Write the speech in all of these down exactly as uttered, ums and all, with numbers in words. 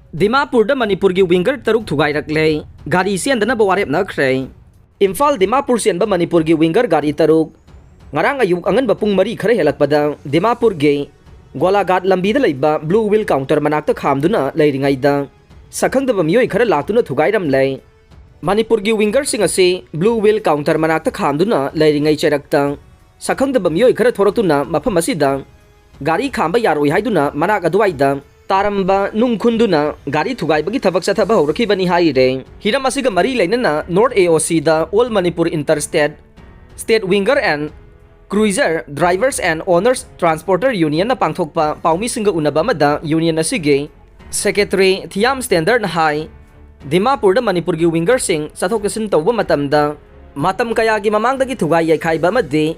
ꯗꯤꯃꯥꯄꯨꯔꯗ ꯃꯅꯤꯄꯨꯔꯒꯤ ꯋꯤꯡꯒꯔ ꯇꯔꯨꯛ ꯊꯨꯒꯥꯏꯔꯛꯂꯦ꯫ ꯒꯥꯔꯤ ꯆꯦꯟꯗꯅꯕ ꯋꯥꯔꯦꯞꯅꯈ꯭ꯔꯦ꯫ ꯏꯝꯐꯥꯜ ꯗꯤꯃꯥꯄꯨꯔ ꯆꯦꯟꯕ ꯃꯅꯤꯄꯨꯔꯒꯤ ꯋꯤꯡꯒꯔ ꯒꯥꯔꯤ ꯇꯔꯨꯛ ꯉꯔꯥꯡ ꯑꯌꯨꯛ ꯑꯉꯟꯕ ꯄꯨꯡ ꯃꯔꯤ ꯈꯔ ꯍꯦꯜꯂꯛꯄꯗ ꯗꯤꯃꯥꯄꯨꯔꯒꯤ ꯒꯣꯂꯥꯘꯥꯠ ꯂꯝꯕꯤꯗ ꯂꯩꯕ ꯕ꯭ꯂꯨ ꯋꯤꯜ ꯀꯥꯎꯟꯇꯔ ꯃꯅꯥꯛꯇ ꯈꯥꯝꯗꯨꯅ ꯂꯩꯔꯤꯉꯩꯗ ꯁꯛꯈꯪꯗꯕ ꯃꯤꯑꯣꯏ ꯈꯔ ꯂꯥꯛꯇꯨꯅ ꯊꯨꯒꯥꯏꯔꯝꯂꯦ꯫ ꯃꯅꯤꯄꯨꯔꯒꯤ ꯋꯤꯡꯒꯔꯁꯤꯡ ꯑꯁꯤ ꯕ꯭ꯂꯨ ꯋꯤꯜ ꯀꯥꯎꯟꯇꯔ ꯃꯅꯥꯛꯇ ꯈꯥꯝꯗꯨꯅ ꯂꯩꯔꯤꯉꯩ ꯆꯩꯔꯛꯇ ꯁꯛꯈꯪꯗꯕ ꯃꯤꯑꯣꯏ ꯈꯔ ꯊꯣꯔꯛꯇꯨꯅ ꯃꯐꯝ ꯑꯁꯤꯗ ꯒꯥꯔꯤ ꯈꯥꯝꯕ ꯌꯥꯔꯣꯏ ꯍꯥꯏꯗꯨꯅ ꯃꯅꯥꯛ ꯑꯗꯨꯋꯥꯏꯗ ꯇꯥꯔꯝꯕ ꯅꯨꯡ ꯈꯨꯟꯗꯨꯅ ꯒꯥꯔꯤ ꯊꯨꯒꯥꯏꯕꯒꯤ ꯊꯕꯛ ꯆꯠꯊꯕ ꯍꯧꯔꯛꯈꯤꯕꯅꯤ ꯍꯥꯏꯔꯦ꯫ ꯍꯤꯔꯝ ꯑꯁꯤꯒ ꯃꯔꯤ ꯂꯩꯅꯅ North A O C the All Manipur Inter State, State Winger and Cruiser Drivers and Owners Transporter Union ꯅ ꯄꯥꯡꯊꯣꯛꯄ ꯄꯥꯎꯃꯤꯁꯤꯡꯒ ꯎꯅꯕ ꯑꯃꯗ ꯌꯨꯅꯤꯌꯟ ꯑꯁꯤꯒꯤ ꯁꯦꯀ꯭ꯔꯦꯇꯔꯤ ꯊꯤꯌꯥꯝ ꯁ꯭ꯇꯦꯟꯗꯔꯅ ꯍꯥꯏ, ꯗꯤꯃꯥꯄꯨꯔꯗ ꯃꯅꯤꯄꯨꯔꯒꯤ ꯋꯤꯡꯒꯔꯁꯤꯡ ꯆꯠꯊꯣꯛ ꯆꯠꯁꯤꯟ ꯇꯧꯕ ꯃꯇꯝꯗ ꯃꯇꯝ ꯀꯌꯥꯒꯤ ꯃꯃꯥꯡꯗꯒꯤ ꯊꯨꯒꯥꯏ ꯌꯩꯈꯥꯏꯕ ꯑꯃꯗꯤ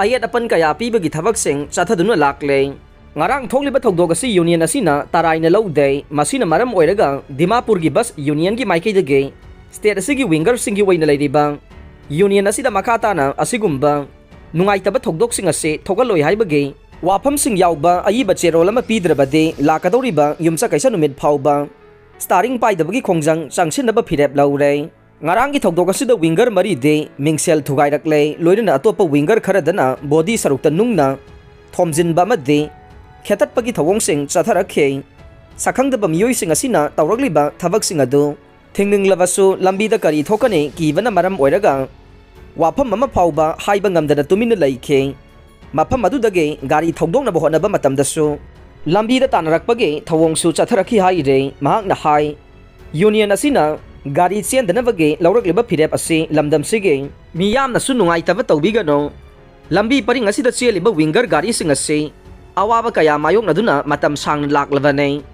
ꯑꯌꯦꯠ ꯑꯄꯟ ꯀꯌꯥ ꯄꯤꯕꯒꯤ ꯊꯕꯛꯁꯤꯡ ꯆꯠꯊꯗꯨꯅ ꯂꯥꯛꯂꯦ꯫ ꯉꯔꯥꯡ ꯊꯣꯛꯂꯤꯕ ꯊꯧꯗꯣꯛ ꯑꯁꯤ ꯌꯨꯅꯤꯌꯟ ꯑꯁꯤꯅ ꯇꯔꯥꯏꯅ ꯂꯧꯗꯦ꯫ ꯃꯁꯤꯅ ꯃꯔꯝ ꯑꯣꯏꯔꯒ ꯗꯤꯃꯥꯄꯨꯔꯒꯤ ꯕꯁ ꯌꯨꯅꯤꯌꯟꯒꯤ ꯃꯥꯏꯀꯩꯗꯒꯤ ꯁ꯭ꯇꯦꯠ ꯑꯁꯤꯒꯤ ꯋꯤꯡꯒꯔꯁꯤꯡꯒꯤ ꯑꯣꯏꯅ ꯂꯩꯔꯤꯕ ꯌꯨꯅꯤꯌꯟ ꯑꯁꯤꯗ ꯃꯈꯥ ꯇꯥꯅ ꯑꯁꯤꯒꯨꯝꯕ ꯅꯨꯡꯉꯥꯏꯇꯕ ꯊꯧꯗꯣꯛꯁꯤꯡ ꯑꯁꯤ ꯊꯣꯛꯍꯜꯂꯣꯏ ꯍꯥꯏꯕꯒꯤ ꯋꯥꯐꯝꯁꯤꯡ ꯌꯥꯎꯕ ꯑꯏꯕ ꯆꯦꯔꯣꯜ ꯑꯃ ꯄꯤꯗ꯭ꯔꯕꯗꯤ ꯂꯥꯛꯀꯗꯧꯔꯤꯕ ꯌꯨꯝꯁꯀꯩꯁ ꯅꯨꯃꯤꯠ ꯐꯥꯎꯕ ꯁ꯭ꯇꯥꯔꯤꯡ ꯄꯥꯏꯗꯕꯒꯤ ꯈꯣꯡꯖꯪ ꯆꯪꯁꯤꯟꯅꯕ ꯐꯤꯔꯦꯞ ꯂꯧꯔꯦ꯫ ꯉꯔꯥꯡꯒꯤ ꯊꯧꯗꯣꯛ ꯑꯁꯤꯗ ꯋꯤꯡꯒꯔ ꯃꯔꯤꯗꯤ ꯃꯤꯡꯁꯦꯜ ꯊꯨꯒꯥꯏꯔꯛꯂꯦ, ꯂꯣꯏꯅꯅ ꯑꯇꯣꯞꯄ ꯋꯤꯡꯒꯔ ꯈꯔꯗꯅ ꯕꯣꯗꯤ ꯁꯔꯨꯛꯇ ꯅꯨꯡꯅ ꯊꯣꯝꯖꯤꯟꯕ ꯑꯃꯗꯤ ꯈꯦꯠꯇꯠꯄꯒꯤ ꯊꯧꯑꯣꯡꯁꯤꯡ ꯆꯠꯊꯔꯛꯈꯤ꯫ ꯁꯛꯈꯪꯗꯕ ꯃꯤꯑꯣꯏꯁꯤꯡ ꯑꯁꯤꯅ ꯇꯧꯔꯛꯂꯤꯕ ꯊꯕꯛꯁꯤꯡ ꯑꯗꯨ ꯊꯤꯡꯅꯤꯡꯂꯕꯁꯨ ꯂꯝꯕꯤꯗ ꯀꯔꯤ ꯊꯣꯛꯀꯅꯤ ꯀꯤꯕꯅ ꯃꯔꯝ ꯑꯣꯏꯔꯒ ꯋꯥꯐꯝ ꯑꯃ ꯐꯥꯎꯕ ꯍꯥꯏꯕ ꯉꯝꯗꯅ ꯇꯨꯃꯤꯟꯅ ꯂꯩꯈꯤ꯫ ꯃꯐꯝ ꯑꯗꯨꯗꯒꯤ ꯒꯥꯔꯤ ꯊꯧꯗꯣꯛꯅꯕ ꯍꯣꯠꯅꯕ ꯃꯇꯝꯗꯁꯨ ꯂꯝꯕꯤꯗ ꯇꯥꯟꯅꯔꯛꯄꯒꯤ ꯊꯧꯑꯣꯡꯁꯨ ꯆꯠꯊꯔꯛꯈꯤ ꯍꯥꯏꯔꯦ꯫ ꯃꯍꯥꯛꯅ ꯍꯥꯏ, ꯌꯨꯅꯤꯌꯟ ꯑꯁꯤꯅ ꯒꯥꯔꯤ ꯆꯦꯟꯗꯅꯕꯒꯤ ꯂꯧꯔꯛꯂꯤꯕ ꯐꯤꯔꯦꯞ ꯑꯁꯤ ꯂꯝꯗꯝꯁꯤꯒꯤ ꯃꯤꯌꯥꯝꯅꯁꯨ ꯅꯨꯡꯉꯥꯏꯇꯕ ꯇꯧꯕꯤꯒꯅꯨ꯫ ꯂꯝꯕꯤ ꯄꯔꯤꯡ ꯑꯁꯤꯗ ꯆꯦꯜꯂꯤꯕ ꯋꯤꯡꯒꯔ ꯒꯥꯔꯤꯁꯤꯡ ꯑꯁꯤ ꯑꯋꯥꯕ ꯀꯌꯥ ꯃꯥꯌꯣꯛꯅꯗꯨꯅ ꯃꯇꯝ ꯁꯥꯡꯅ ꯂꯥꯛꯂꯕꯅꯤ꯫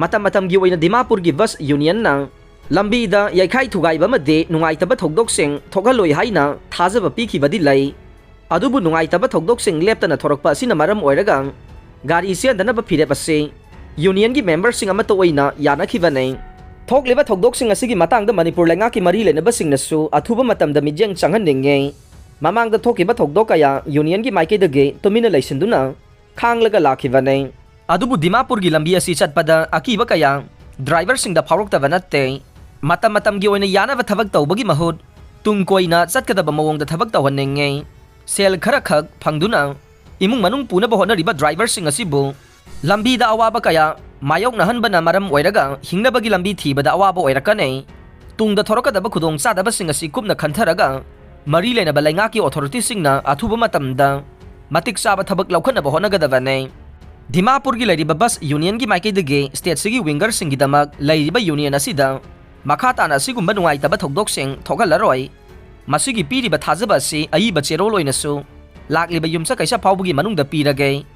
ꯃꯇꯝ ꯃꯇꯝꯒꯤ ꯑꯣꯏꯅ ꯗꯤꯃꯥꯄꯨꯔꯒꯤ ꯕꯁ ꯌꯨꯅꯤꯌꯟꯅ ꯂꯝꯕꯤꯗ ꯌꯩꯈꯥꯏ ꯊꯨꯒꯥꯏꯕ ꯑꯃꯗꯤ ꯅꯨꯡꯉꯥꯏꯇꯕ ꯊꯧꯗꯣꯛꯁꯤꯡ ꯊꯣꯛꯍꯜꯂꯣꯏ ꯍꯥꯏꯅ ꯊꯥꯖꯕ ꯄꯤꯈꯤꯕꯗꯤ ꯂꯩ꯫ ꯑꯗꯨꯕꯨ ꯅꯨꯡꯉꯥꯏꯇꯕ ꯊꯧꯗꯣꯛꯁꯤꯡ ꯂꯦꯞꯇꯅ ꯊꯣꯔꯛꯄ ꯑꯁꯤꯅ ꯃꯔꯝ ꯑꯣꯏꯔꯒ ꯒꯥꯔꯤ ꯆꯦꯟꯗꯅꯕ ꯐꯤꯔꯦꯞ ꯑꯁꯤ ꯌꯨꯅꯤꯌꯟꯒꯤ ꯃꯦꯝꯕꯔꯁꯤꯡ ꯑꯃꯠꯇ ꯑꯣꯏꯅ ꯌꯥꯅꯈꯤꯕꯅꯤ꯫ ꯊꯣꯛꯂꯤꯕ ꯊꯧꯗꯣꯛꯁꯤꯡ ꯑꯁꯤꯒꯤ ꯃꯇꯥꯡꯗ ꯃꯅꯤꯄꯨꯔ ꯂꯩꯉꯥꯛꯀꯤ ꯃꯔꯤ ꯂꯩꯅꯕꯁꯤꯡꯅꯁꯨ ꯑꯊꯨꯕ ꯃꯇꯝꯗ ꯃꯤꯠꯌꯦꯡ ꯆꯪꯍꯟꯅꯤꯡꯉꯤ꯫ ꯃꯃꯥꯡꯗ ꯊꯣꯛꯈꯤꯕ ꯊꯧꯗꯣꯛ ꯀꯌꯥ ꯌꯨꯅꯤꯌꯟꯒꯤ ꯃꯥꯏꯀꯩꯗꯒꯤ ꯇꯨꯃꯤꯟꯅ ꯂꯩꯁꯤꯟꯗꯨꯅ ꯈꯥꯡꯂꯒ ꯂꯥꯛꯈꯤꯕꯅꯤ꯫ ꯑꯗꯨꯕꯨ ꯗꯤꯃꯥꯄꯨꯔꯒꯤ ꯂꯝꯕꯤ ꯑꯁꯤ ꯆꯠꯄꯗ ꯑꯀꯤꯕ ꯀꯌꯥ ꯗ꯭ꯔꯥꯏꯚꯔꯁꯤꯡꯗ ꯐꯥꯎꯔꯛꯇꯕ ꯅꯠꯇꯦ꯫ ꯃꯇꯝ ꯃꯇꯝꯒꯤ ꯑꯣꯏꯅ ꯌꯥꯅꯕ ꯊꯕꯛ ꯇꯧꯕꯒꯤ ꯃꯍꯨꯠ ꯇꯨꯡ ꯀꯣꯏꯅ ꯆꯠꯀꯗꯕ ꯃꯑꯣꯡꯗ ꯊꯕꯛ ꯇꯧꯍꯟꯅꯤꯡꯉꯤ꯫ ꯁꯦꯜ ꯈꯔꯈꯛ ꯐꯪꯗꯨꯅ ꯏꯃꯨꯡ ꯃꯅꯨꯡ ꯄꯨꯅꯕ ꯍꯣꯠꯅꯔꯤꯕ ꯗ꯭ꯔꯥꯏꯚꯔꯁꯤꯡ ꯑꯁꯤꯕꯨ ꯂꯝꯕꯤꯗ ꯑꯋꯥꯕ ꯀꯌꯥ ꯃꯥꯌꯣꯛꯅꯍꯟꯕꯅ ꯃꯔꯝ ꯑꯣꯏꯔꯒ ꯍꯤꯡꯅꯕꯒꯤ ꯂꯝꯕꯤ ꯊꯤꯕꯗ ꯑꯋꯥꯕ ꯑꯣꯏꯔꯛꯀꯅꯤ꯫ ꯇꯨꯡꯗ ꯊꯣꯔꯛꯀꯗꯕ ꯈꯨꯗꯣꯡꯆꯥꯗꯕꯁꯤꯡ ꯑꯁꯤ ꯀꯨꯞꯅ ꯈꯟꯊꯔꯒ ꯃꯔꯤ ꯂꯩꯅꯕ ꯂꯩꯉꯥꯛꯀꯤ ꯑꯣꯊꯣꯔꯤꯇꯤꯁꯤꯡꯅ ꯑꯊꯨꯕ ꯃꯇꯝꯗ ꯃꯇꯤꯛ ꯆꯥꯕ ꯊꯕꯛ ꯂꯧꯈꯠꯅꯕ ꯍꯣꯠꯅꯒꯗꯕꯅꯤ꯫ ꯗꯤꯃꯥꯄꯨꯔꯒꯤ ꯂꯩꯔꯤꯕ ꯕꯁ ꯌꯨꯅꯤꯌꯟꯒꯤ ꯃꯥꯏꯀꯩꯗꯒꯤ ꯁ꯭ꯇꯦꯠꯁꯤꯒꯤ ꯋꯤꯡꯒꯔꯁꯤꯡꯒꯤꯗꯃꯛ ꯂꯩꯔꯤꯕ ꯌꯨꯅꯤꯌꯟ ꯑꯁꯤꯗ ꯃꯈꯥ ꯇꯥꯅ ꯑꯁꯤꯒꯨꯝꯕ ꯅꯨꯡꯉꯥꯏꯇꯕ ꯊꯧꯗꯣꯛꯁꯤꯡ ꯊꯣꯛꯍꯜꯂꯔꯣꯏ꯫ ꯃꯁꯤꯒꯤ ꯄꯤꯔꯤꯕ ꯊꯥꯖꯕ ꯑꯁꯤ ꯑꯏꯕ ꯆꯦꯔꯣꯜ ꯑꯣꯏꯅꯁꯨ ꯂꯥꯛꯂꯤꯕ ꯌꯨꯝꯁꯀꯩꯁ ꯐꯥꯎꯕꯒꯤ ꯃꯅꯨꯡꯗ ꯄꯤꯔꯒꯦ꯫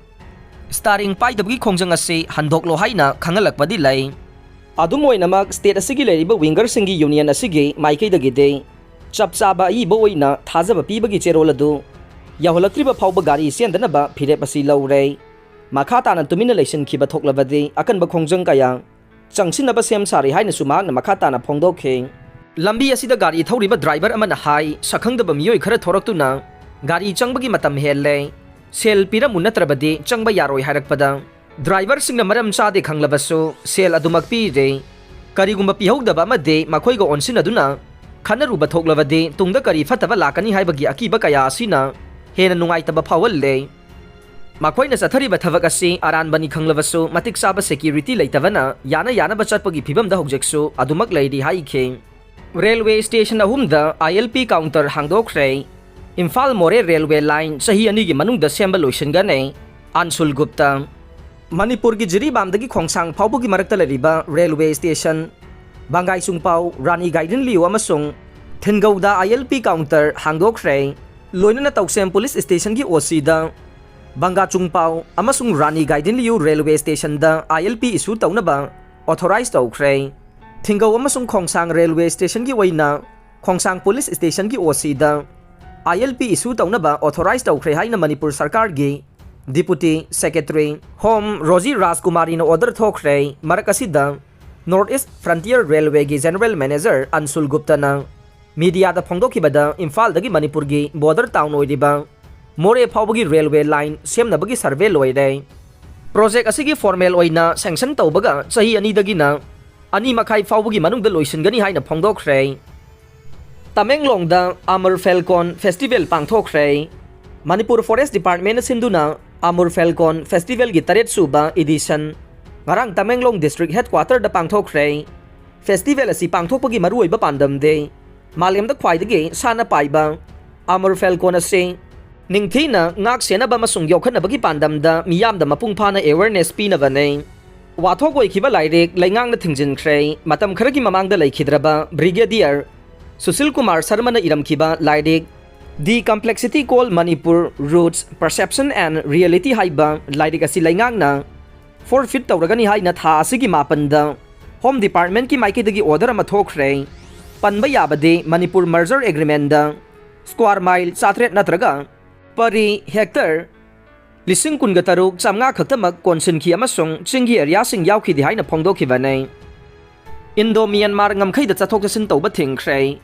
ꯁ꯭ꯇꯥꯔꯤꯡ ꯄꯥꯏꯗꯕꯒꯤ ꯈꯣꯡꯖꯪ ꯑꯁꯤ ꯍꯟꯗꯣꯛꯂꯣ ꯍꯥꯏꯅ ꯈꯪꯍꯜꯂꯛꯄꯗꯤ ꯂꯩ꯫ ꯑꯗꯨꯝ ꯑꯣꯏꯅꯃꯛ, ꯁ꯭ꯇꯦꯠ ꯑꯁꯤꯒꯤ ꯂꯩꯔꯤꯕ ꯋꯤꯡꯒꯔꯁꯤꯡꯒꯤ ꯌꯨꯅꯤꯌꯟ ꯑꯁꯤꯒꯤ ꯃꯥꯏꯀꯩꯗꯒꯤꯗꯤ ꯆꯞ ꯆꯥꯕ ꯑꯏꯕ ꯑꯣꯏꯅ ꯊꯥꯖꯕ ꯄꯤꯕꯒꯤ ꯆꯦꯔꯣꯜ ꯑꯗꯨ ꯌꯧꯍꯜꯂꯛꯇ꯭ꯔꯤꯕ ꯐꯥꯎꯕ ꯒꯥꯔꯤ ꯆꯦꯟꯗꯅꯕ ꯐꯤꯔꯦꯞ ꯑꯁꯤ ꯂꯧꯔꯦ꯫ ꯃꯈꯥ ꯇꯥꯅ ꯇꯨꯃꯤꯟꯅ ꯂꯩꯁꯤꯟꯈꯤꯕ ꯊꯣꯛꯂꯕꯗꯤ ꯑꯀꯟꯕ ꯈꯣꯡꯖꯪ ꯀꯌꯥ ꯆꯪꯁꯤꯟꯅꯕ ꯁꯦꯝ ꯁꯥꯔꯤ ꯍꯥꯏꯅꯁꯨ ꯃꯍꯥꯛꯅ ꯃꯈꯥ ꯇꯥꯅ ꯐꯣꯡꯗꯣꯛꯈꯤ꯫ ꯂꯝꯕꯤ ꯑꯁꯤꯗ ꯒꯥꯔꯤ ꯊꯧꯔꯤꯕ ꯗ꯭ꯔꯥꯏꯚꯔ ꯑꯃꯅ ꯍꯥꯏ, ꯁꯛꯈꯪꯗꯕ ꯃꯤꯑꯣꯏ ꯈꯔ ꯊꯣꯔꯛꯇꯨꯅ ꯒꯥꯔꯤ ꯆꯪꯕꯒꯤ ꯃꯇꯝ ꯍꯦꯜꯂꯦ, ꯁꯦꯜ ꯄꯤꯔꯝꯃꯨ ꯅꯠꯇ꯭ꯔꯕꯗꯤ ꯆꯪꯕ ꯌꯥꯔꯣꯏ ꯍꯥꯏꯔꯛꯄꯗ, ꯗ꯭ꯔꯥꯏꯚꯔꯁꯤꯡꯅ ꯃꯔꯝ ꯆꯥꯗꯦ ꯈꯪꯂꯕꯁꯨ ꯁꯦꯜ ꯑꯗꯨꯃꯛ ꯄꯤꯔꯦ꯫ ꯀꯔꯤꯒꯨꯝꯕ ꯄꯤꯍꯧꯗꯕ ꯑꯃꯗꯤ ꯃꯈꯣꯏꯒ ꯑꯣꯟꯁꯤꯟꯅꯗꯨꯅ ꯈꯟꯅꯔꯨꯕ ꯊꯣꯛꯂꯕꯗꯤ ꯇꯨꯡꯗ ꯀꯔꯤ ꯐꯠꯇꯕ ꯂꯥꯛꯀꯅꯤ ꯍꯥꯏꯕꯒꯤ ꯑꯀꯤꯕ ꯀꯌꯥ ꯑꯁꯤꯅ ꯍꯦꯟꯅ ꯅꯨꯡꯉꯥꯏꯇꯕ ꯐꯥꯎꯍꯜꯂꯦ꯫ ꯃꯈꯣꯏꯅ ꯆꯠꯊꯔꯤꯕ ꯊꯕꯛ ꯑꯁꯤ ꯑꯔꯥꯟꯕꯅꯤ ꯈꯪꯂꯕꯁꯨ ꯃꯇꯤꯛ ꯆꯥꯕ ꯁꯦꯀ꯭ꯌꯨꯔꯤꯇꯤ ꯂꯩꯇꯕꯅ ꯌꯥꯅ ꯌꯥꯅꯕ ꯆꯠꯄꯒꯤ ꯐꯤꯕꯝꯗ ꯍꯧꯖꯤꯛꯁꯨ ꯑꯗꯨꯃꯛ ꯂꯩꯔꯤ ꯍꯥꯏꯈꯤ꯫ ꯔꯦꯜꯋꯦ ꯁ꯭ꯇꯦꯁꯟ ꯑꯍꯨꯝꯗ ꯑꯥꯏ ꯑꯦꯜ ꯄꯤ ꯀꯥꯎꯟꯇꯔ ꯍꯥꯡꯗꯣꯛꯈ꯭ꯔꯦ꯫ ꯏꯝꯐꯥꯜ ꯃꯣꯔꯦ ꯔꯦꯜꯋꯦ ꯂꯥꯏꯟ ꯆꯍꯤ ꯑꯅꯤꯒꯤ ꯃꯅꯨꯡꯗ ꯁꯦꯝꯕ ꯂꯣꯏꯁꯤꯟꯒꯅꯤ꯫ ꯑꯟꯁꯨꯜ ꯒꯨꯞꯇ꯫ ꯃꯅꯤꯄꯨꯔꯒꯤ ꯖꯤꯔꯤꯕꯥꯝꯗꯒꯤ ꯈꯣꯡꯁꯥꯡ ꯐꯥꯎꯕꯒꯤ ꯃꯔꯛꯇ ꯂꯩꯔꯤꯕ ꯔꯦꯜꯋꯦ ꯁ꯭ꯇꯦꯁꯟ ꯕꯪꯒꯥꯏ ꯆꯨꯡꯄꯥꯎ, ꯔꯥꯅꯤ ꯒꯥꯏꯗꯤꯟ ꯂꯤꯌꯨ ꯑꯃꯁꯨꯡ ꯊꯤꯟꯒꯧꯗ ꯑꯥꯏ ꯑꯦꯜ ꯄꯤ ꯀꯥꯎꯟꯇꯔ ꯍꯥꯡꯗꯣꯛꯈ꯭ꯔꯦ꯫ ꯂꯣꯏꯅꯅ ꯇꯧꯁꯦꯝ ꯄꯨꯂꯤꯁ ꯁ꯭ꯇꯦꯁꯟꯒꯤ ꯑꯣ ꯁꯤꯗ ꯕꯪꯒꯥ ꯆꯨꯡꯄꯥꯎ ꯑꯃꯁꯨꯡ ꯔꯥꯅꯤ ꯒꯥꯏꯗꯤꯟ ꯂꯤꯌꯨ ꯔꯦꯜꯋꯦ ꯁ꯭ꯇꯦꯁꯟꯗ ꯑꯥꯏ ꯑꯦꯜ ꯄꯤ ꯏꯁꯨ ꯇꯧꯅꯕ ꯑꯣꯊꯣꯔꯥꯏꯖ ꯇꯧꯈ꯭ꯔꯦ꯫ ꯊꯤꯡꯒꯧ ꯑꯃꯁꯨꯡ ꯈꯣꯡꯁꯥꯡ ꯔꯦꯜꯋꯦ ꯁ꯭ꯇꯦꯁꯟꯒꯤ ꯑꯣꯏꯅ ꯈꯣꯡꯁꯥꯡ ꯄꯨꯂꯤꯁ ꯁ꯭ꯇꯦꯁꯟꯒꯤ ꯑꯣ ꯁꯤꯗ ꯑꯥꯏ ꯑꯦꯜ ꯄꯤ ꯏꯁꯨ ꯇꯧꯅꯕ ꯑꯣꯊꯣꯔꯥꯏꯖ ꯇꯧꯈ꯭ꯔꯦ ꯍꯥꯏꯅ ꯃꯅꯤꯄꯨꯔ ꯁꯔꯀꯥꯔꯒꯤ ꯗꯤꯄꯨꯇꯤ ꯁꯦꯀ꯭ꯔꯦꯇꯔꯤ ꯍꯣꯝ ꯔꯣꯖꯤ ꯔꯥꯖꯀꯨꯃꯥꯔꯤꯅ ꯑꯣꯔꯗꯔ ꯊꯣꯛꯈ꯭ꯔꯦ꯫ ꯃꯔꯛ ꯑꯁꯤꯗ, ꯅꯣꯔꯠ ꯏꯁ ꯐ꯭ꯔꯟꯇꯤꯌꯔ ꯔꯦꯜꯋꯦꯒꯤ ꯖꯦꯅꯔꯦꯜ ꯃꯦꯅꯦꯖꯔ ꯑꯟꯁꯨꯜ ꯒꯨꯞꯇꯅ ꯃꯤꯗꯤꯌꯥꯗ ꯐꯣꯡꯗꯣꯛꯈꯤꯕꯗ, ꯏꯝꯐꯥꯜꯗꯒꯤ ꯃꯅꯤꯄꯨꯔꯒꯤ ꯕꯣꯔꯗꯔ ꯇꯥꯎꯟ ꯑꯣꯏꯔꯤꯕ ꯃꯣꯔꯦ ꯐꯥꯎꯕꯒꯤ ꯔꯦꯜꯋꯦ ꯂꯥꯏꯟ ꯁꯦꯝꯅꯕꯒꯤ ꯁꯔꯚꯦ ꯂꯣꯏꯔꯦ꯫ Project ꯑꯁꯤꯒꯤ formal ꯑꯣꯏꯅ sanction ꯇꯧꯕꯒ ꯆꯍꯤ ꯑꯅꯤꯗꯒꯤꯅ ꯑꯅꯤ ꯃꯈꯥꯏ ꯐꯥꯎꯕꯒꯤ ꯃꯅꯨꯡꯗ ꯂꯣꯏꯁꯤꯟꯒꯅꯤ ꯍꯥꯏꯅ ꯐꯣꯡꯗꯣꯛꯈ꯭ꯔꯦ꯫ ꯇꯃꯦꯡꯂꯣꯡꯗ Amur Falcon Festival ꯄꯥꯡꯊꯣꯛꯈ꯭ꯔꯦ꯫ Manipur Forest Departmentꯅ ꯁꯤꯟꯗꯨꯅ Amur Falcon Festivalꯒꯤ ꯇꯔꯦꯠ ꯁꯨꯕ edition ꯉꯔꯥꯡ ꯇꯃꯦꯡꯂꯣꯡ District Headquarterꯗ ꯄꯥꯡꯊꯣꯛꯈ꯭ꯔꯦ꯫ Festival ꯑꯁꯤ ꯄꯥꯡꯊꯣꯛꯄꯒꯤ ꯃꯔꯨꯑꯣꯏꯕ ꯄꯥꯟꯗꯝꯗꯤ ꯃꯥꯂꯦꯝꯗ ꯈ꯭ꯋꯥꯏꯗꯒꯤ ꯁꯥꯟꯅ ꯄꯥꯏꯕ Amur Falcon ꯑꯁꯤ ꯅꯤꯡꯊꯤꯅ ꯉꯥꯛ ꯁꯦꯟꯅꯕ ꯑꯃꯁꯨꯡ ꯌꯣꯛꯈꯠꯅꯕꯒꯤ ꯄꯥꯟꯗꯝꯗ ꯃꯤꯌꯥꯝꯗ ꯃꯄꯨꯡ ꯐꯥꯅ awareness ꯄꯤꯅꯕꯅꯤ꯫ ꯋꯥꯊꯣꯛ ꯑꯣꯏꯈꯤꯕ ꯂꯥꯏꯔꯤꯛ ꯂꯩꯉꯥꯛꯅ ꯊꯤꯡꯖꯤꯟꯈ꯭ꯔꯦ꯫ ꯃꯇꯝ ꯈꯔꯒꯤ ꯃꯃꯥꯡꯗ ꯂꯩꯈꯤꯗ꯭ꯔꯕ Brigadier ꯁꯨꯁꯤꯜ ꯀꯨꯃꯥꯔ ꯁꯔꯃꯅ ꯏꯔꯝꯈꯤꯕ ꯂꯥꯏꯔꯤꯛ The Complexity Called Manipur: Roots, Perception and Reality ꯍꯥꯏꯕ ꯂꯥꯏꯔꯤꯛ ꯑꯁꯤ ꯂꯩꯉꯥꯛꯅ forfeit ꯇꯧꯔꯒꯅꯤ ꯍꯥꯏꯅ ꯊꯥ ꯑꯁꯤꯒꯤ ꯃꯥꯄꯟꯗ Home Departmentꯀꯤ ꯃꯥꯏꯀꯩꯗꯒꯤ order ꯑꯃ ꯊꯣꯛꯈ꯭ꯔꯦ꯫ ꯄꯟꯕ ꯌꯥꯕꯗꯤ ꯃꯅꯤꯄꯨꯔ merger agreementꯗ square mile ꯆꯥꯇ꯭ꯔꯦꯠ ꯅꯠꯇ꯭ꯔꯒ per hectare ꯂꯤꯁꯤꯡ ꯀꯨꯟꯒ ꯇꯔꯨꯛ ꯆꯥꯝꯃꯉꯥ ꯈꯛꯇꯃꯛ ꯀꯣꯟꯁꯤꯟꯈꯤ ꯑꯃꯁꯨꯡ ꯆꯤꯡꯒꯤ areaꯁꯤꯡ ꯌꯥꯎꯈꯤꯗꯦ ꯍꯥꯏꯅ ꯐꯣꯡꯗꯣꯛꯈꯤꯕꯅꯤ꯫ Indo Myanmar ꯉꯝꯈꯩꯗ ꯆꯠꯊꯣꯛ ꯆꯠꯁꯤꯟ ꯇꯧꯕ ꯊꯤꯡꯈ꯭ꯔꯦ꯫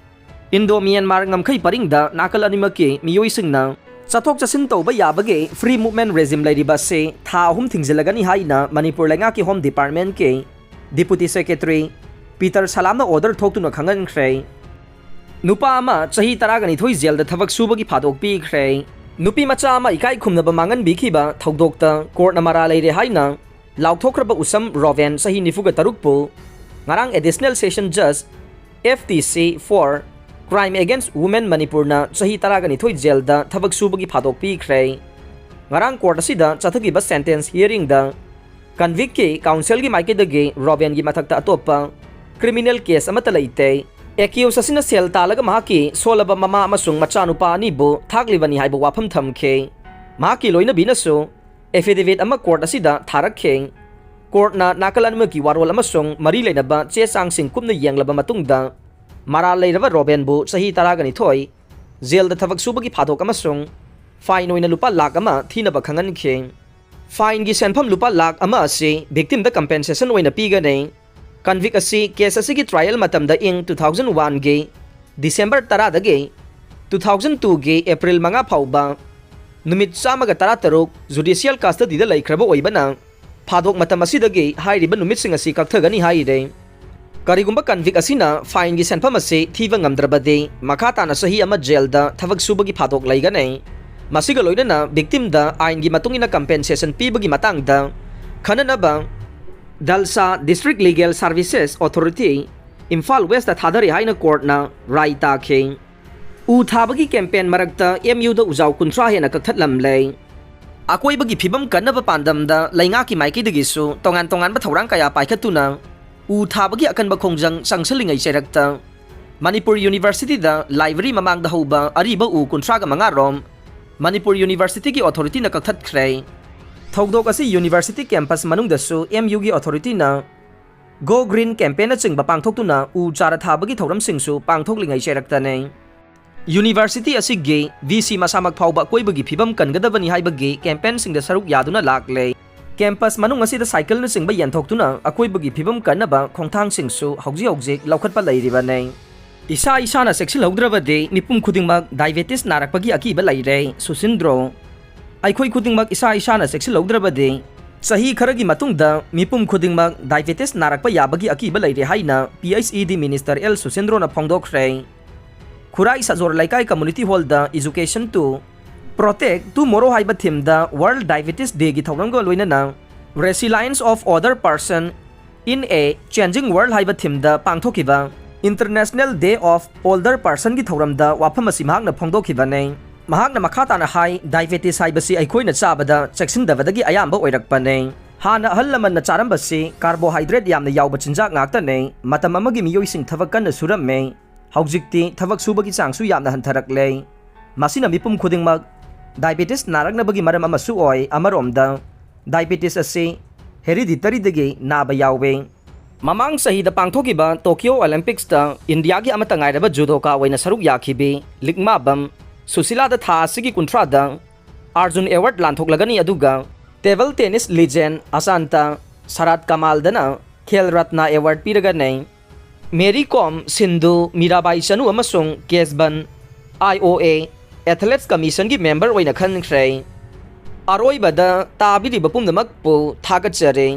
Indo Myanmar ꯉꯝꯈꯩ ꯄꯔꯤꯡꯗ ꯅꯥꯀꯜ ꯑꯅꯤꯃꯛꯀꯤ ꯃꯤꯑꯣꯏꯁꯤꯡꯅ ꯆꯠꯊꯣꯛ ꯆꯠꯁꯤꯟ ꯇꯧꯕ ꯌꯥꯕꯒꯤ free movement regime ꯂꯩꯔꯤꯕ ꯑꯁꯤ ꯊꯥ ꯑꯍꯨꯝ ꯊꯤꯡꯖꯤꯜꯂꯒꯅꯤ ꯍꯥꯏꯅ ꯃꯅꯤꯄꯨꯔ ꯂꯩꯉꯥꯛꯀꯤ Home Departmentꯀꯤ Deputy Secretary Peter Salamꯅ order ꯊꯣꯛꯇꯨꯅ ꯈꯪꯍꯟꯈ꯭ꯔꯦ꯫ ꯅꯨꯄꯥ ꯑꯃ ꯆꯍꯤ ꯇꯔꯥꯒ ꯅꯤꯊꯣꯏ jailꯗ ꯊꯕꯛ ꯁꯨꯕꯒꯤ ꯐꯥꯗꯣꯛ ꯄꯤꯈ꯭ꯔꯦ꯫ ꯅꯨꯄꯤ ꯃꯆꯥ ꯑꯃ ꯏꯀꯥꯏ ꯈꯨꯝꯅꯕ ꯃꯥꯡꯍꯟꯕꯤꯈꯤꯕ ꯊꯧꯗꯣꯛꯇ courtꯅ ꯃꯔꯥꯜ ꯂꯩꯔꯦ ꯍꯥꯏꯅ ꯂꯥꯎꯊꯣꯛꯈ꯭ꯔꯕ ꯎꯁꯝ ꯔꯣꯕꯦꯟ ꯆꯍꯤ ꯅꯤꯐꯨꯒ ꯇꯔꯨꯛꯄꯨ ꯉꯔꯥꯡ Additional Session Judge F T C for Crime Against Women ꯃꯅꯤꯄꯨꯔꯅ ꯆꯍꯤ ꯇꯔꯥꯒ ꯅꯤꯊꯣꯏ jailꯗ ꯊꯕꯛ ꯁꯨꯕꯒꯤ ꯐꯥꯗꯣꯛ ꯄꯤꯈ꯭ꯔꯦ꯫ ꯉꯔꯥꯡ court ꯑꯁꯤꯗ ꯆꯠꯊꯈꯤꯕ sentence hearingꯗ convictꯀꯤ counselꯒꯤ ꯃꯥꯏꯀꯩꯗꯒꯤ ꯔꯣꯕꯦꯟꯒꯤ ꯃꯊꯛꯇ ꯑꯇꯣꯞꯄ criminal case ꯑꯃꯠꯇ ꯂꯩꯇꯦ꯫ Accused ꯑꯁꯤꯅ ꯁꯦꯜ ꯇꯥꯜꯂꯒ ꯃꯍꯥꯛꯀꯤ ꯁꯣꯜꯂꯕ ꯃꯃꯥ ꯑꯃꯁꯨꯡ ꯃꯆꯥꯅꯨꯄꯥ ꯑꯅꯤꯕꯨ ꯊꯥꯛꯂꯤꯕꯅꯤ ꯍꯥꯏꯕ ꯋꯥꯐꯝ ꯊꯝꯈꯤ꯫ ꯃꯍꯥꯛꯀꯤ ꯂꯣꯏꯅꯕꯤꯅꯁꯨ affidavit ꯑꯃ court ꯑꯁꯤꯗ ꯊꯥꯔꯛꯈꯤ꯫ Courtꯅ ꯅꯥꯀꯜ ꯑꯅꯤꯃꯛꯀꯤ ꯋꯥꯔꯣꯜ ꯑꯃꯁꯨꯡ ꯃꯔꯤ ꯂꯩꯅꯕ ꯆꯦ ꯆꯥꯡꯁꯤꯡ ꯀꯨꯞꯅ ꯌꯦꯡꯂꯕ ꯃꯇꯨꯡꯗ, ꯃꯔꯥꯜ ꯂꯩꯔꯕ ꯔꯣꯕꯦꯟꯕꯨ ꯆꯍꯤ ꯇꯔꯥꯒ ꯅꯤꯊꯣꯏ jailꯗ ꯊꯕꯛ ꯁꯨꯕꯒꯤ ꯐꯥꯗꯣꯛ ꯑꯃꯁꯨꯡ fine ꯑꯣꯏꯅ ꯂꯨꯄꯥ ꯂꯥꯈ ꯑꯃ ꯊꯤꯅꯕ ꯈꯪꯍꯟꯈꯤ꯫ Fineꯒꯤ ꯁꯦꯟꯐꯝ ꯂꯨꯄꯥ ꯂꯥꯈ ꯑꯃ ꯑꯁꯤ victimꯗ compensation ꯑꯣꯏꯅ ꯄꯤꯒꯅꯤ꯫ Convict ꯑꯁꯤ case ꯑꯁꯤꯒꯤ trial ꯃꯇꯝꯗ ꯏꯪ two thousand oneꯒꯤ December ꯇꯔꯥꯗꯒꯤ two thousand twoꯒꯤ April ꯃꯉꯥ ꯐꯥꯎꯕ ꯅꯨꯃꯤꯠ ꯆꯥꯝꯃꯒ ꯇꯔꯥꯇꯔꯨꯛ ꯖꯨꯗꯤꯁꯤꯌꯦꯜ ꯀꯁꯇꯗꯤꯗ ꯂꯩꯈ꯭ꯔꯕ ꯑꯣꯏꯕꯅ, ꯐꯥꯗꯣꯛ ꯃꯇꯝ ꯑꯁꯤꯗꯒꯤ ꯍꯥꯏꯔꯤꯕ ꯅꯨꯃꯤꯠꯁꯤꯡ ꯑꯁꯤ ꯀꯛꯊꯒꯅꯤ ꯍꯥꯏꯔꯦ꯫ ꯀꯔꯤꯒꯨꯝꯕ ꯀꯟꯚꯤꯛ ꯑꯁꯤꯅ ꯐꯥꯏꯟꯒꯤ ꯁꯦꯟꯐꯝ ꯑꯁꯤ ꯊꯤꯕ ꯉꯝꯗ꯭ꯔꯕꯗꯤ, ꯃꯈꯥ ꯇꯥꯅ ꯆꯍꯤ ꯑꯃ ꯖꯦꯜꯗ ꯊꯕꯛ ꯁꯨꯕꯒꯤ ꯐꯥꯗꯣꯛ ꯂꯩꯒꯅꯤ꯫ ꯃꯁꯤꯒ ꯂꯣꯏꯅꯅ ꯚꯤꯛꯇꯤꯝꯗ ꯑꯥꯏꯟꯒꯤ ꯃꯇꯨꯡ ꯏꯟꯅ ꯀꯝꯄꯦꯟꯁꯦꯁꯟ ꯄꯤꯕꯒꯤ ꯃꯇꯥꯡꯗ ꯈꯟꯅꯅꯕ ꯗꯜꯁꯥ district legal services authority Imphal west ꯊꯥꯗꯔꯤ ꯍꯥꯏꯅ ꯀꯣꯔꯠꯅ ꯔꯥꯏ ꯇꯥꯈꯤ꯫ ꯎ ꯊꯥꯕꯒꯤ ꯀꯦꯝꯄꯦꯟ ꯃꯔꯛꯇ ꯑꯦꯝ ꯌꯨꯗ ꯎꯖꯥꯎ ꯀꯨꯟꯊ꯭ꯔꯥ ꯍꯦꯟꯅ ꯀꯛꯊꯠꯂꯝꯂꯦ꯫ ꯑꯀꯣꯏꯕꯒꯤ ꯐꯤꯕꯝ ꯀꯟꯅꯕ ꯄꯥꯟꯗꯝꯗ ꯂꯩꯉꯥꯛꯀꯤ ꯃꯥꯏꯀꯩꯗꯒꯤꯁꯨ ꯇꯣꯉꯥꯟ ꯇꯣꯉꯥꯟꯕ ꯊꯧꯔꯥꯡ ꯀꯌꯥ ꯄꯥꯏꯈꯠꯇꯨꯅ ꯎ ꯊꯥꯕꯒꯤ ꯑꯀꯟꯕ ꯈꯣꯡꯖꯪ ꯆꯪꯁꯤꯜꯂꯤꯉꯩ ꯆꯩꯔꯛꯇ ꯃꯅꯤꯄꯨꯔ ꯌꯨꯅꯤꯚꯔꯁꯤꯇꯤꯗ ꯂꯥꯏꯕ꯭ꯔꯦꯔꯤ ꯃꯃꯥꯡꯗ ꯍꯧꯕ ꯑꯔꯤꯕ ꯎ ꯀꯨꯟꯊ꯭ꯔꯥꯒ ꯃꯉꯥ ꯔꯣꯝ ꯃꯅꯤꯄꯨꯔ ꯌꯨꯅꯤꯚꯔꯁꯤꯇꯤꯒꯤ ꯑꯣꯊꯣꯔꯤꯇꯤꯅ ꯀꯛꯊꯠꯈ꯭ꯔꯦ꯫ ꯊꯧꯗꯣꯛ ꯑꯁꯤ ꯌꯨꯅꯤꯚꯔꯁꯤꯇꯤ ꯀꯦꯝꯄꯁ ꯃꯅꯨꯡꯗꯁꯨ ꯑꯦꯝ ꯌꯨꯒꯤ ꯑꯣꯊꯣꯔꯤꯇꯤꯅ ꯒꯣ ꯒ꯭ꯔꯤꯟ ꯀꯦꯝꯄꯦꯟꯅꯆꯤꯡꯕ ꯄꯥꯡꯊꯣꯛꯇꯨꯅ ꯎ ꯆꯥꯔ ꯊꯥꯕꯒꯤ ꯊꯧꯔꯝꯁꯤꯡꯁꯨ ꯄꯥꯡꯊꯣꯛꯂꯤꯉꯩ ꯆꯩꯔꯛꯇꯅꯦ꯫ ꯌꯨꯅꯤꯚꯔꯁꯤꯇꯤ ꯑꯁꯤꯒꯤ ꯚꯤ ꯁꯤ ꯃꯁꯥꯃꯛ ꯐꯥꯎꯕ ꯑꯀꯣꯏꯕꯒꯤ ꯐꯤꯕꯝ ꯀꯟꯒꯗꯕꯅꯤ ꯍꯥꯏꯕꯒꯤ ꯀꯦꯝꯄꯦꯟꯁꯤꯡꯗ ꯁꯔꯨꯛ ꯌꯥꯗꯨꯅ ꯂꯥꯛꯂꯦ꯫ ꯀꯦꯝꯄꯁ ꯃꯅꯨꯡ ꯑꯁꯤꯗ ꯁꯥꯏꯀꯜꯅꯆꯤꯡꯕ ꯌꯦꯟꯊꯣꯛꯇꯨꯅ ꯑꯀꯣꯏꯕꯒꯤ ꯐꯤꯕꯝ ꯀꯟꯅꯕ ꯈꯣꯡꯊꯥꯡꯁꯤꯡꯁꯨ ꯍꯧꯖꯤꯛ ꯍꯧꯖꯤꯛ ꯂꯧꯈꯠꯄ ꯂꯩꯔꯤꯕꯅꯦ꯫ ꯏꯁꯥ ꯏꯁꯥꯅ ꯆꯦꯛꯁꯤꯜꯍꯧꯗ꯭ꯔꯕꯗꯤ ꯃꯤꯄꯨꯝ ꯈꯨꯗꯤꯡꯃꯛ ꯗꯥꯏꯕꯦꯇꯤꯁ ꯅꯥꯔꯛꯄꯒꯤ ꯑꯀꯤꯕ ꯂꯩꯔꯦ, ꯁꯨꯁꯤꯟꯗ꯭ꯔꯣ꯫ ꯑꯩꯈꯣꯏ ꯈꯨꯗꯤꯡꯃꯛ ꯏꯁꯥ ꯏꯁꯥꯅ ꯆꯦꯛꯁꯤꯜꯍꯧꯗ꯭ꯔꯕꯗꯤ ꯆꯍꯤ ꯈꯔꯒꯤ ꯃꯇꯨꯡꯗ ꯃꯤꯄꯨꯝ ꯈꯨꯗꯤꯡꯃꯛ ꯗꯥꯏꯕꯦꯇꯤꯁ ꯅꯥꯔꯛꯄ ꯌꯥꯕꯒꯤ ꯑꯀꯤꯕ ꯂꯩꯔꯦ ꯍꯥꯏꯅ ꯄꯤ ꯑꯩꯆ ꯏ ꯗꯤ ꯃꯤꯅꯤꯁꯇꯔ ꯑꯦꯜ ꯁꯨꯁꯤꯟꯗ꯭ꯔꯣꯅ ꯐꯣꯡꯗꯣꯛꯈ꯭ꯔꯦ꯫ ꯈꯨꯔꯥꯏ ꯁꯖꯣꯔ ꯂꯩꯀꯥꯏ ꯀꯝꯃꯨꯅꯤꯇꯤ ꯍꯣꯜꯗ Education to Protect Tomorrow ꯍꯥꯏꯕ ꯊꯤꯝꯗ ꯋꯥꯔꯜꯗ ꯗꯥꯏꯕꯦꯇꯤꯁ ꯗꯦꯒꯤ ꯊꯧꯔꯝꯒ ꯂꯣꯏꯅꯅ Resilience of Older Person in a Changing World ꯍꯥꯏꯕ ꯊꯤꯝꯗ ꯄꯥꯡꯊꯣꯛꯈꯤꯕ International Day of Older Personꯒꯤ ꯊꯧꯔꯝꯗ ꯋꯥꯐꯝ ꯑꯁꯤ ꯃꯍꯥꯛꯅ ꯐꯣꯡꯗꯣꯛꯈꯤꯕꯅꯤ꯫ ꯃꯍꯥꯛꯅ ꯃꯈꯥ ꯇꯥꯅ ꯍꯥꯏ, ꯗꯥꯏꯕꯦꯇꯤꯁ ꯍꯥꯏꯕꯁꯤ ꯑꯩꯈꯣꯏꯅ ꯆꯥꯕꯗ ꯆꯦꯛꯁꯤꯟꯗꯕꯗꯒꯤ ꯑꯌꯥꯝꯕ ꯑꯣꯏꯔꯛꯄꯅꯤ꯫ ꯍꯥꯟꯅ ꯑꯍꯜ ꯂꯃꯟꯅ ꯆꯥꯔꯝꯕꯁꯤ ꯀꯥꯔꯕꯣꯍꯥꯏꯗ꯭ꯔꯦꯠ ꯌꯥꯝꯅ ꯌꯥꯎꯕ ꯆꯤꯟꯖꯥꯛ ꯉꯥꯛꯇꯅꯤ꯫ ꯃꯇꯝ ꯑꯃꯒꯤ ꯃꯤꯑꯣꯏꯁꯤꯡ ꯊꯕꯛ ꯀꯟꯅ ꯁꯨꯔꯝꯃꯤ꯫ ꯍꯧꯖꯤꯛꯇꯤ ꯊꯕꯛ ꯁꯨꯕꯒꯤ ꯆꯥꯡꯁꯨ ꯌꯥꯝꯅ ꯍꯟꯊꯔꯛꯂꯦ꯫ ꯃꯁꯤꯅ ꯃꯤꯄꯨꯝ ꯈꯨꯗꯤꯡꯃꯛ ꯗꯥꯏꯕꯦꯇꯤꯁ ꯅꯥꯔꯛꯅꯕꯒꯤ ꯃꯔꯝ ꯑꯃꯁꯨ ꯑꯣꯏ꯫ ꯑꯃꯔꯣꯝꯗ, ꯗꯥꯏꯕꯦꯇꯤꯁ ꯑꯁꯤ ꯍꯦꯔꯤꯗꯤꯇꯔꯤꯗꯒꯤ ꯅꯥꯕ ꯌꯥꯎꯏ꯫ ꯃꯃꯥꯡ ꯆꯍꯤꯗ ꯄꯥꯡꯊꯣꯛꯈꯤꯕ ꯇꯣꯀꯤꯌꯣ ꯑꯣꯂꯤꯝꯄꯤꯛꯁꯇ ꯏꯟꯗꯤꯌꯥꯒꯤ ꯑꯃꯠꯇ ꯉꯥꯏꯔꯕ ꯖꯨꯗꯣꯀꯥ ꯑꯣꯏꯅ ꯁꯔꯨꯛ ꯌꯥꯈꯤꯕꯤ ꯂꯤꯛꯃꯥꯕꯝ ꯁꯨꯁꯤꯂꯥꯗ ꯊꯥ ꯑꯁꯤꯒꯤ ꯀꯨꯟꯊ꯭ꯔꯥꯗ ꯑꯥꯔꯖꯨꯟ ꯑꯦꯋꯥꯔꯗ ꯂꯥꯟꯊꯣꯛꯂꯒꯅꯤ, ꯑꯗꯨꯒ table tennis legend Achanta Sharath ꯀꯃꯥꯜꯗꯅ ꯈꯦꯜ ꯔꯠꯅ ꯑꯦꯋꯥꯔꯗ ꯄꯤꯔꯒꯅꯤ꯫ ꯃꯦꯔꯤ ꯀꯣꯝ, ꯁꯤꯟꯙꯨ, ꯃꯤꯔꯥꯕꯥꯏ ꯆꯅꯨ ꯑꯃꯁꯨꯡ ꯀꯦꯁꯕꯟ, ꯑꯥꯏ ꯑꯣ ꯑꯦ, ꯑꯦꯊꯂꯦꯠꯁ ꯀꯃꯤꯁꯟꯒꯤ ꯃꯦꯝꯕꯔ ꯑꯣꯏꯅ ꯈꯟꯈ꯭ꯔꯦ꯫ ꯑꯔꯣꯏꯕꯗ ꯇꯥꯕꯤꯔꯤꯕ ꯄꯨꯝꯅꯃꯛꯄꯨ ꯊꯥꯒꯠꯆꯔꯤ꯫